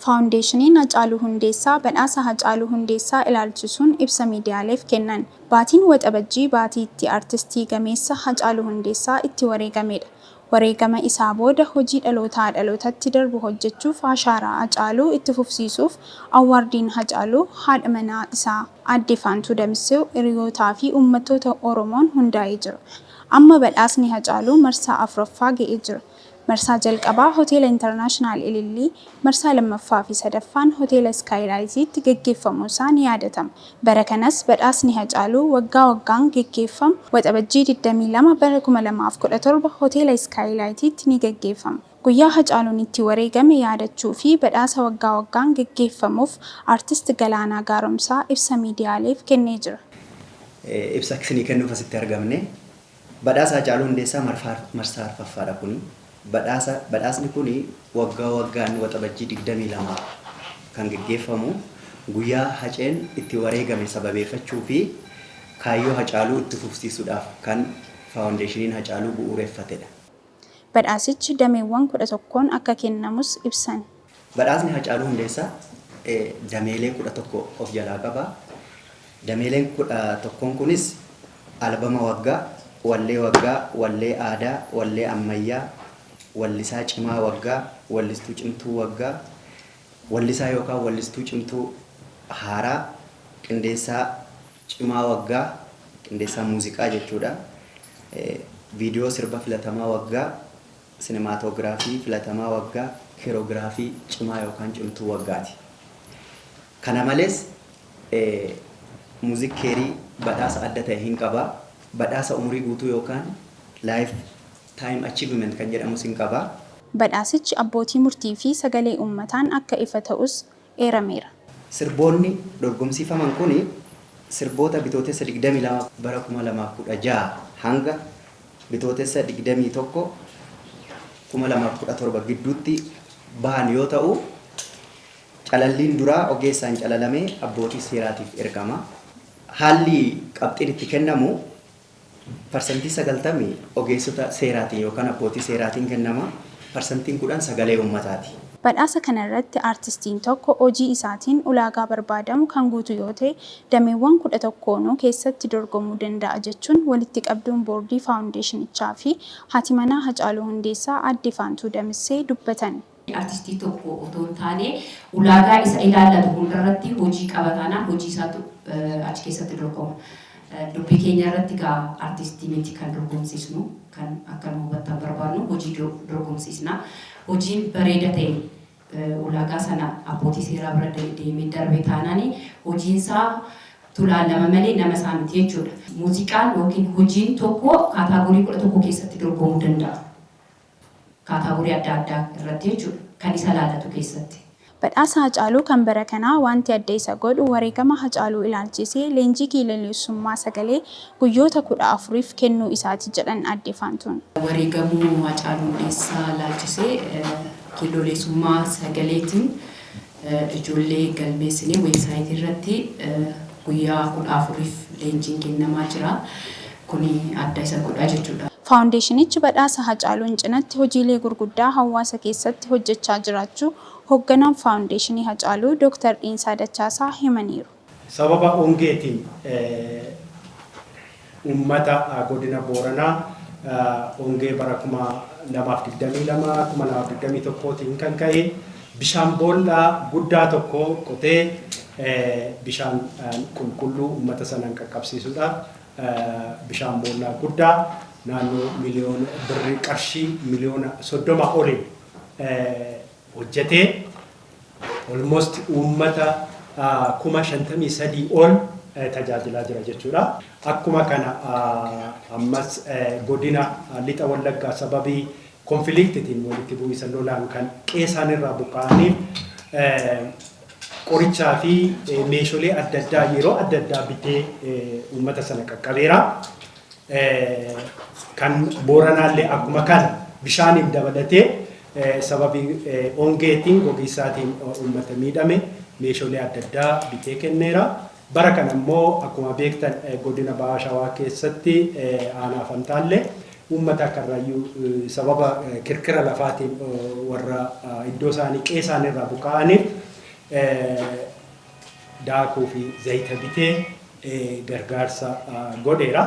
Faawundeeshiniin Hacaaluu Hundeessaa badhaasa Hacaaluu Hundeessaa ilaalchisuun ibsa miidiyaaleef kennan. Baatiin Waxabajjii baatii itti artistii gameessa Hacaaluu Hundeessaa itti wareegamedha. Wareegama isaa booda hojii dhalootaa dhalootatti darbu hojjechuuf ashaaraa Hacaaluu itti fufsiisuuf Awwaardiin Hacaaluu, haadha manaa isaa Aadde Faantuu Damissew, hiriyootaa fi uummattoota Oromoon hundaa'ee jira. Amma badhaasni Hacaaluu marsaa 4ffaa ga'ee jira. Marsaa jalqabaa Hoteela Intarnaashinaal Ilillii, marsaa 2ffaa fi 3ffaan Hoteela Iskaayilaayitiitti geggeeffamuunsaa ni yaadatama. Bara kanas badhaasni Hacaaluu waggaa waggaan geggeeffamu Waxabajjii 22 bara 2017 Hoteela Iskaayilaayitiitti ni geggeeffama. Guyyaa Hacaaluun itti wareegame yaadachuu fi badhaasa waggaa waggaan geggeeffamuuf Artist Galaanaa Gaaromsaa ibsa miidiyaaleef kennee jira. Ibsa isinii kennuuf asitti argamne. Badhaasa Hacaaluu Hundeessaa marsaa arfaffaadha kuni. Badhaasa badhaasni kuni waggaa waggaan Waxabajjii 22 kan geggeeffamu guyyaa Haceen itti wareegame sababeeffachuu fi kaayyoo Hacaaluu itti fufsiisuudhaaf kan Faawundeeshiniin Hacaaluu bu'uureffatedha. Badhaasichi dameewwan 11n akka kennamus ibsan. Badhaasni Hacaaluu Hundeessaa dameelee 11 of jalaa qaba. Dameeleen 11n kunis Albama Waggaa, Wallee Waggaa, Wallee Aadaa, Wallee Ammayyaa, Wallisaa Cimaa Waggaa, Wallistuu Cimtuu Waggaa, Wallisaa yookaan Wallistuu Cimtuu Haaraa, Qindeessaa Cimaa Waggaa, Qindeessaa Muuziqaa jechuudha, Viidiyoo Sirba Filatamaa Waggaa, Sinemaatoogiraafii Filatamaa Waggaa, Keroogiraafii Cimaa yookaan Cimtuu Waggaati. Kana malees Muuzik Keerii badhaasa adda ta'e hin qaba. Badhaasa umurii guutuu yookaan Life Time Achievement kan jedhamus hin qaba. Badhaasichi abbootii murtii fi sagalee uummataan akka ifa ta'us eerameera. Sirboonni dorgomsiifaman kuni sirboota Bitootessa 22 bara 2016 hanga Bitootessa 21, 2017 gidduutti bahan yoo ta'u, calalliin duraa ogeessaan calalamee abbootii seeraatiif ergama. Haalli qabxiin itti kennamu parsantii 90 ogeessota seeraatiin yookaan abbootii seeraatiin kennama, parsantiin 10 sagalee uummataati. Badhaasa kana irratti aartistiin tokko hojii isaatiin ulaagaa barbaadamu kan guutu yoo ta'e dameewwan 11nuu keessatti dorgomuu danda'a jechuun walitti qabduun boordii faawundeeshinichaa fi haati manaa Hacaaluu Hundeessaa Aadde Faantuu Damissee dubbatan. Artistii tokko otoo hin taane ulaagaa isa ilaallatu hundarratti hojii qaba taanaan hojii isaatu achi keessatti dorgoma. Dubbii keenya irratti egaa artistii miti kan dorgomsiisnu kan akka nu hubattan barbaadnu hojii dorgomsiisna. Hojiin bareeda ta'e ulaagaa sana abbootii seeraa bira deemee darbe taanaan hojiinsaa tulaalama malee nama isaa miti jechuudha. Muuziqaan yookiin hojiin tokko kaataagorii 11 keessatti dorgomuu danda'a. Kaataagorii adda addaa irratti jechuudha. Kan isa ilaallatu keessatti. Badhaasa Hacaaluu kan bara kanaa waanti adda isa godhu wareegama Hacaaluu ilaalchisee leenjii kiilooleessummaa sagalee guyyoota 14f kennuu isaati jedhan Aadde Faantuun. Wareegamuu Hacaaluu Hundeessaa ilaalchisee kiilooleessummaa sagaleetiin ijoollee galmeessinee weebsaayitii irratti guyyaa 14f leenjiin kennamaa jira. Kuni adda isa godha jechuudha. Faawundeeshinichi badhaasa Hacaaluun cinatti hojiilee gurguddaa hawaasa keessatti hojjechaa jiraachuu Hogganaan Faawundeeshinii Hacaaluu Dooktar Dhiinsaa Dachaasaa himaniiru. Sababa hongeetiin ummata Godina Booranaa hongee bara 2022, 2021tiin kan ka'e bishaan boollaa guddaa tokko qotee bishaan qulqulluu ummata sanaan qaqqabsiisuudhaaf bishaan boollaa guddaa naannoo miliyoona birrii qarshii miliyoona 30 oliin hojjetee almost uummata 53,000 ol tajaajilaa jira jechuudha. Akkuma kana ammas godina lixa Wallaggaa sababii konfiliiktitiin walitti bu'iinsa lolaan kan qe'ee isaaniirraa buqqa'aniif qorichaa fi meesholee adda addaa yeroo adda addaa bitee uummata sana qaqqabeera. Kan Booranaallee akkuma kana bishaaniin dabalatee sababii hongeetiin gogiisaatiin uummata miidhame meesholee adda addaa bitee kenneera. Bara kana immoo akkuma beektan godina Baha Shawaa keessatti aanaa Fantaallee Uummata Karrayyuu sababa kirkira lafaatiin warra iddoo isaanii qe'ee isaanii irraa buqqa'aniif daakuu fi zayita bitee gargaarsa godheera.